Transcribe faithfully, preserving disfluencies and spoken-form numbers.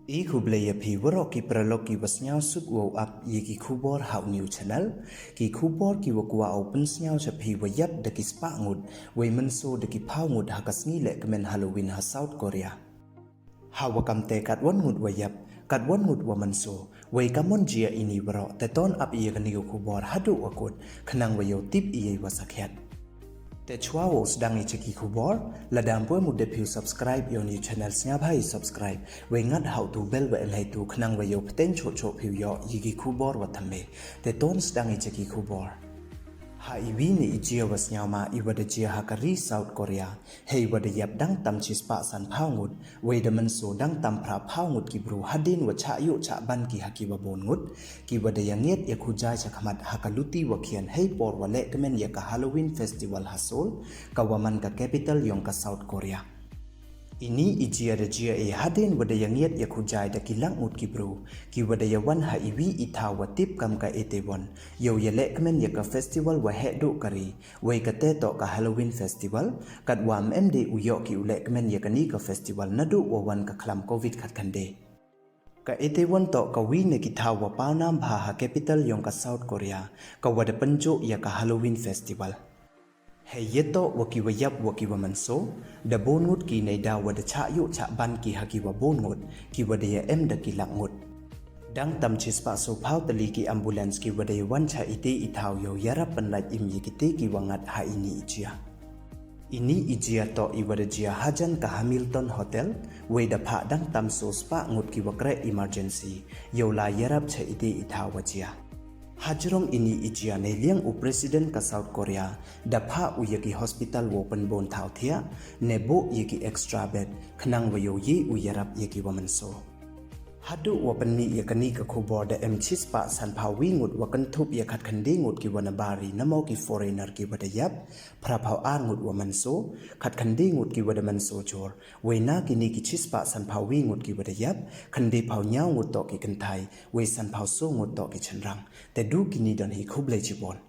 I khublei ya phi waroh ki paralok ki wa sniawsuk wow ap ya ki khubor ha u new channel. Ki khubor ki wa kwah u pynsniaw cha phi wa yap da ki spah ngut, wei mynsaw da ki phaw ngut ha ka sngi lehkmen Halloween ha South Korea. Ha wa kamte katwon ngut wa yap, katwon ngut wa mynsaw, wei kammon jia ini waroh, te ton ap ya kani ka khubor haduh wa kut, khnang wa yow tip ya i wa sakhiat. Te chwa wow sdang i cha ki khubor, lada ym pu em u dep phi u subscribe ya u new channel, sniawbha i subscribe, wei ngat ha u tu bell wa em heitu, khnang wa yow pteng choh choh phi u yoh ya ki khubor wa thymme. Te ton sdang i cha ki khubor. Ha i wi ni i jia wa sniawma i wa da jia ha ka ri South Korea, hei wa da yap dang tam chispah sanphaw ngut, wei da mynsaw dang tam phraphaw ngut ki bru hadien wa chah yoh chah ban ki ha ki wa bun ngut, ki wa da yangiat ya khujai cha khmat ha ka luti wa khian hei por wa lehkmen ya ka Halloween Festival ha Seoul, ka wa man ka capital yong ka South Korea. Ini i jia da jia i hadien wa da yangiat ya khujai da ki lak ngut ki bru, ki wa da yawan ha i wi i thaw wa tip kam ka Itaewon, yow ya lehkmen ya ka festival wa heh duh ka ri, wei kate toh ka Halloween Festival, katwa ym em de u yoh ki u lehkmen ya kani ka festival naduh wa wan ka khlam covid khatkhyndai. Ka Itaewon toh ka wi na ki thaw wa pawnam bha ha capital yong ka South Korea, ka wa da pynjoh ya ka Halloween Festival. Hei ya toh wa ki wa yap wa ki wa mynsaw, da bun ngut ki neidaw wa da chah yoh chah ban ki ha ki wa bun ngut, ki wa da ya em da ki lak ngut. Dang tam chispah sawphaw tylli ki ambulance ki wa da yawan cha ite i thaw yow yarap pynlait im ya kite ki wa ngat ha ini i jia. Ini i jia toh i wa da jia hajan ka Hamilton Hotel, wei da phah dang tam sawspah ngut ki wa kreh emergency, yow la yarap cha ite i thaw wa jia. Hajrong ini i jia neiliang u President ka South Korea, da phah u ya ki hospital wow pynbun thaw thiah, ne buh ya ki extra bed, khnang wa yow ye u yarap ya ki wa mynsaw. Haduh wa pynmih ya kani ka khubor da em chispah sanphaw wi ngut wa kynthup ya khatkhyndai ngut ki wa na bari namo ki foreigner ki wa da yap, phraphaw ar ngut wa mynsaw, khatkhyndai ngut ki wa da mynsaw jur, wei na kini ki chispah sanphaw wi ngut ki wa da yap, khyndaiphaw ynñiaw ngut toh ki kynthai, wei sanphaw saw ngut toh ki chynrang. Te du kini don hi, khublei chibun.